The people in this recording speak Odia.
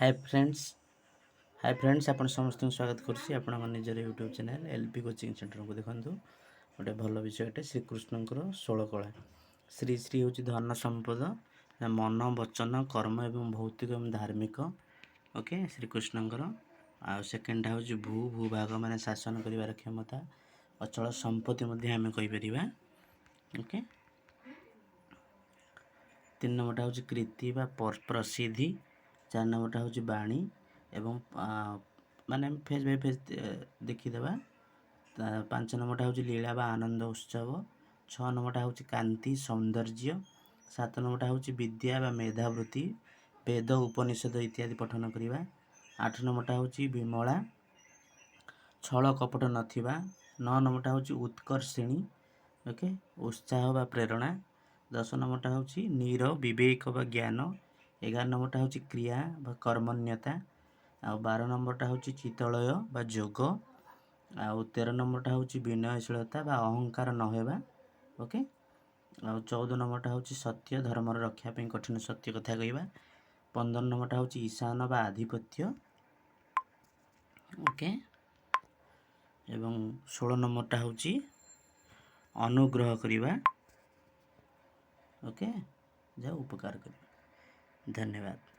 ହାଏ ଫ୍ରେଣ୍ଡସ୍, ହାଏ ଫ୍ରେଣ୍ଡସ୍, ଆପଣ ସମସ୍ତଙ୍କୁ ସ୍ୱାଗତ କରୁଛି ଆପଣଙ୍କ ନିଜର YouTube channel L P coaching ସେଣ୍ଟରକୁ। ଦେଖନ୍ତୁ, ଗୋଟେ ଭଲ ବିଷୟଟେ, ଶ୍ରୀକୃଷ୍ଣଙ୍କର 16 କଳା। ଶ୍ରୀ, ଶ୍ରୀ ହେଉଛି ଧନ ସମ୍ପଦ, ମନ, ବଚନ, କର୍ମ ଏବଂ ଭୌତିକ ଏବଂ ଧାର୍ମିକ। ଓକେ, ଶ୍ରୀକୃଷ୍ଣଙ୍କର। ଆଉ ସେକେଣ୍ଡଟା ହେଉଛି ଭୂ, ଭୂଭାଗ ମାନେ ଶାସନ କରିବାର କ୍ଷମତା, ଅଚଳ ସମ୍ପତ୍ତି ମଧ୍ୟ ଆମେ କହିପାରିବା। ଓକେ, ତିନି ନମ୍ବରଟା ହେଉଛି କୀର୍ତ୍ତି ବା ପ୍ରସିଦ୍ଧି। ଚାରି ନମ୍ବରଟା ହେଉଛି ବାଣୀ ଏବଂ ମାନେ ଫେଜ୍ ବାଇ ଫେଜ୍ ଦେଖିଦେବା। ପାଞ୍ଚ ନମ୍ବରଟା ହେଉଛି ଲୀଳା ବା ଆନନ୍ଦ ଉତ୍ସବ। ଛଅ ନମ୍ବରଟା ହେଉଛି କାନ୍ତି, ସୌନ୍ଦର୍ଯ୍ୟ। ସାତ ନମ୍ବରଟା ହେଉଛି ବିଦ୍ୟା ବା ମେଧାବୃତ୍ତି, ବେଦ, ଉପନିଷଦ ଇତ୍ୟାଦି ପଠନ କରିବା। ଆଠ ନମ୍ବରଟା ହେଉଛି ବିମଳା, ଛଳ କପଟ ନଥିବା। ନଅ ନମ୍ବରଟା ହେଉଛି ଉତ୍କର୍ଷିଣୀ, ଓକେ, ଉତ୍ସାହ ବା ପ୍ରେରଣା। 10 ନମ୍ବରଟା ହେଉଛି ନୀର, ବିବେକ ବା ଜ୍ଞାନ। 11 ନମ୍ବରଟା ହେଉଛି କ୍ରିୟା ବା କର୍ମଣ୍ୟତା। ଆଉ 12 ନମ୍ବରଟା ହେଉଛି ଚିତ୍ତଳୟ ବା ଯୋଗ। ଆଉ 13 ନମ୍ବରଟା ହେଉଛି ବିନୟଶୀଳତା ବା ଅହଙ୍କାର ନ ହେବା। ଓକେ, ଆଉ 14 ନମ୍ବରଟା ହେଉଛି ସତ୍ୟ, ଧର୍ମର ରକ୍ଷା ପାଇଁ କଠିନ ସତ୍ୟ କଥା କହିବା। 15 ନମ୍ବରଟା ହେଉଛି ଈଶାନ ବା ଆଧିପତ୍ୟ। ଓକେ, ଏବଂ 16 ନମ୍ବରଟା ହେଉଛି ଅନୁଗ୍ରହ କରିବା। ଓକେ, ଯାହା ଉପକାର କରିବା। ଧନ୍ୟବାଦ।